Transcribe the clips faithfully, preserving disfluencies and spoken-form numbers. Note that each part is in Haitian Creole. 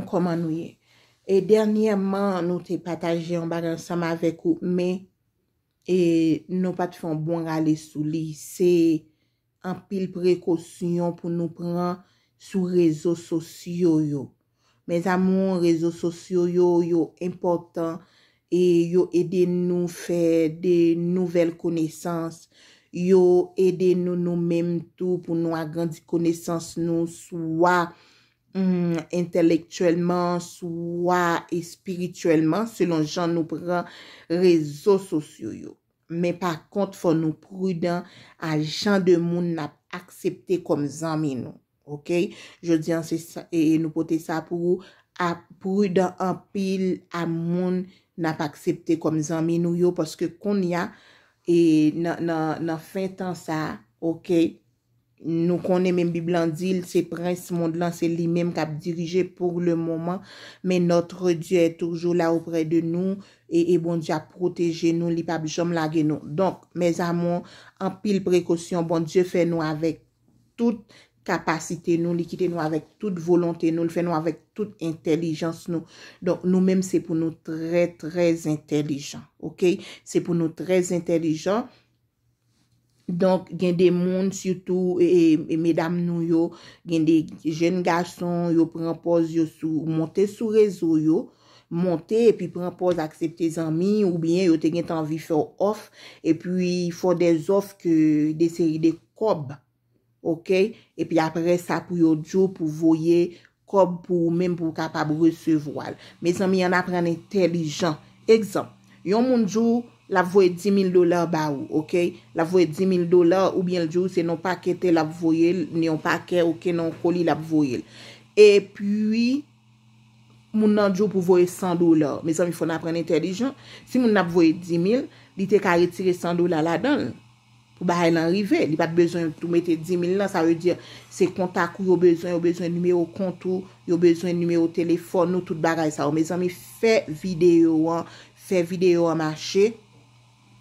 Kòman nou ye? E dènyèman, nou te pataje yon bagay ansanm avèk ou, men e nou pa t fè yon bon rale sou li. Se anpil prekosyon pou nou pran sou rezo sosyo yo. Mes amours, rezo sosyo yo, yo enpòtan e yo ede nou fè de nouvèl konesans. Yo ede nou, nou menm tou, pou nou agrandi konesans nou, swa mm, entèlektyèlman, swa espirityèlman, selon jan nou pran rezo sosyo yo. Men pa kont, fò nou pridan a jan de moun n ap aksepte kòm zanmi nou. Oke? Jodi an, se sa, e, e nou pote sa pou ou. A, pridan anpil a moun n ap aksepte kòm zanmi nou yo, paske kounye a, e, nan, nan, nan fen tan sa, oke, nou konnen menm Bib lan di l, se prens mond lan, se li menm k ap dirije pour le moment, men notre Dieu est toujours là auprès de nous, e, e Bondye ap pwoteje nou, li p ap janm lage nou. Donk, mes amours, anpil prekosyon, Bondye fè nou avèk tout kapasite nou, li kite nou avèk tout volonte nou, li fè nou avèk tout entèlijans nou. Donk, nou menm, se pou nou trè, trè entèlijan, oke? Se pou nou trè entèlijan. Donk, gen de moun, sitou, e, e, e medam nou yo, gen de jèn gason, yo pran pòz yo sou, monte sou rezo yo, monte epi pran pòz aksepte zanmi, oubyen yo te gentan anvi fè w òf, epi fè w de zòf ke de seri de kòb, oke? Epi apre sa, pou yo di w pou voye kòb pou ou menm pou w kapab resevwa l. Mezanmi, ann aprann entèlijan. Egzanp, yon moun di w l ap voye dis mil dola ba ou, oke? L ap voye dis mil dola, oubyen l di w se nan pakèt l ap voye l, nan yon pakèt, oke, nan yon koli l ap voye l. Epi, moun nan di w pou voye san dola. Mezanmi, fò n aprann entèlijan. Si moun nan ap voye dis mil, li te ka retire san dola ladan l pou bagay lan rive. Li pa t bezwen tou mete dis mil lan, sa vle di se kontak ou yo bezwen, yo bezwen nimewo kont ou, yo bezwen nimewo telefòn ou, tout bagay sa yo. Mezanmi, fè videyo an, fè videyo an mache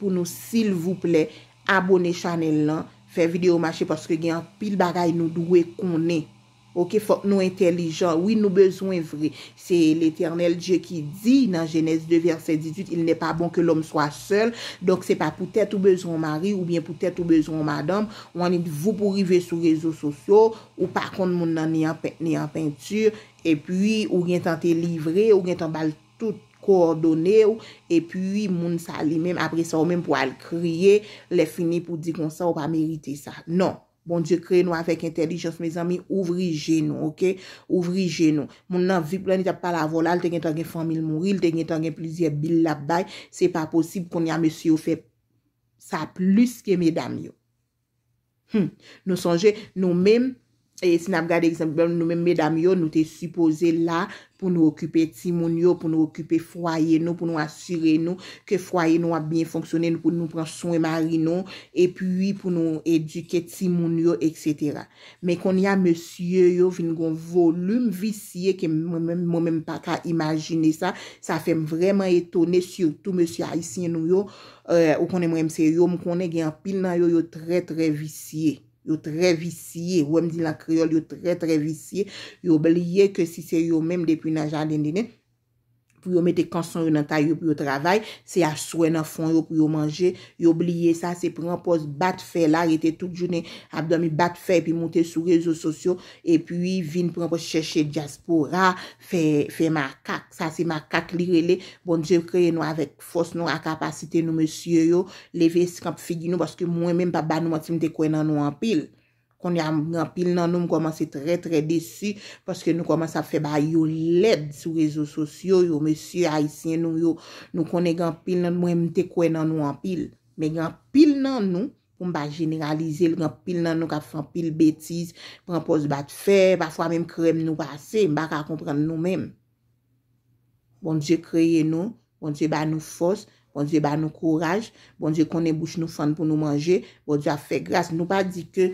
pou nou, silvouplè, abone chanèl lan, fè videyo mache paske gen anpil bagay nou dwe konnen. Oke, fòk nou entèlijan. Wi, nou bezwen vre. Se Letènèl Dye ki di nan Jenèz de vèsè dizuit, il n'est pas bon que l'homme soit seul. Donk, se pa poutèt ou bezwen yon mari oubyen poutèt ou bezwen yon madanm, ou annik voup ou rive sou rezo sosyo, ou pa konn moun nan ni an pent, ni an penti, epi ou gentan te livre, ou gentan ba l tout kowòdone w, epi moun sa li menm, apre sa, ou menm pou al kriye, lè fini pou di konsa, ou pa merite sa. Non. Bondye kreye nou avèk entèlijans, mezanmi, ouvri je nou, oke? Ouvri je nou. Moun nan vip lan, li t ap pale avè w la, li te gentan gen fanmi l mouri, li te gentan gen plizyè bil l ap bay. Se pa posib, kounye a mesye yo fè sa plis ke medam yo. Hmm. Nou sonje, nou menm, e si n ap gade egzanp, nou menm medam yo, nou te sipoze la pou nou okipe timoun yo, pou nou okipe fwaye nou, pou nou asire nou ke fwaye nou ap byen fonksyone, nou, pou nou pran swen mari nou, epi pou nou edike timoun yo, etsetera. Men kounye a, mesye yo vin gon volim visye ke mwen menm, mwen menm pa ka imajine sa. Sa fè m vrèman etone, sitou mesye ayisyen nou yo. Eh, ou konnen mwen menm se yo m konnen, gen anpil nan yo, yo trè, trè visye. Yo trè visye. Ou wè m di l an kreyòl, yo trè, trè visye. Yo bliye ke si se yo menm depi nan jaden denen, pou yo mete kanson yo nan tay yo, pou yo travay, se aswè nan fon yo pou yo manje. Yo bliye sa, se pran pòz bat fè la, rete tout jounen ap dòmi bat fè, epi moute sou rezo sosyo, epi vin pran pòz chèche dyaspora, fè, fè makak. Sa se makak li rele. Bondye kreye nou avèk fòs nou, a kapasite nou, mesye yo. Leve eskanp figi nou, paske mwen menm, pa ba nou manti, m te kwè nan nou anpil. Kounye a, gen anpil nan nou, m kòmanse trè, trè desi, paske nou kòmanse ap fè bagay yo lèd sou rezo sosyo yo, mesye ayisyen nou yo. Nou konnen gen anpil nan nou, mwen, m te kwè nan nou anpil. Men gen anpil nan nou, pou m pa jeneralize l, gen anpil nan nou k ap fè anpil betiz, pran pòz bat fè, pafwa menm krèm nou pase, m pa ka konprann nou menm. Bondye kreye nou, Bondye ba nou fòs, Bondye ba nou kouraj, Bondye konnen bouch nou fann pou nou manje, Bondye ap fè gras. Nou pa di ke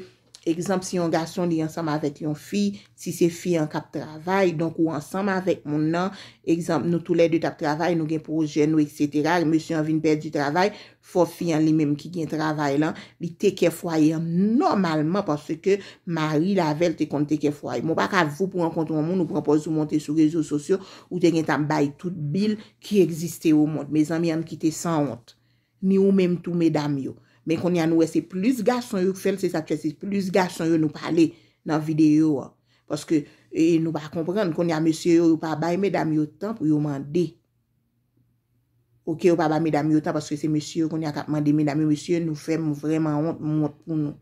Egzanp, si yon gason li ansanm avèk yon fi, si se fi an k ap travay, donk ou ansanm avèk moun nan, egzanp, nou toulède t ap travay, nou gen pwojè nou, etsetera, mesye an vin pèdi travay, fò fi an li menm ki gen travay lan, li teke fwaye an nòmalman, paske mari l avè l te konn teke fwaye. Mwen pa ka di w pou rankontre yon moun, ou pran pòz ou monte sou rezo sosyo, ou te gentan ap bay tout bil ki egziste o mond. Mezanmi, ann kite sanwont. Ni ou menm tou, medam yo. Men kounye a nou wè se plis gason yo k fè l, se sa k fè se plis gason yo nou pale nan videyo an. Paske e, nou pa konprann, kounye a mesye yo, yo pa bay medam yo tan pou yo mande. Oke, yo pa bay medam yo tan, paske se mesye yo kounye a k ap mande medam yo, mesye, nou fè m vrèman wont, m wont pou nou.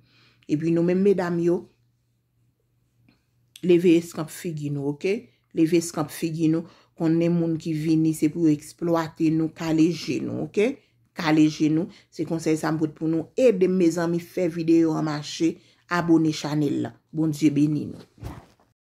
Epi nou menm medam yo, leve eskanp figi nou, oke? Leve eskanp figi nou, konnen moun ki vini se pou yo eksplwate nou, kale je nou, oke? Kale je nou, se konsèy sa m pote pou nou. Ede m, mezanmi, fè videyo an mache, abone chanèl la. Bondye beni nou.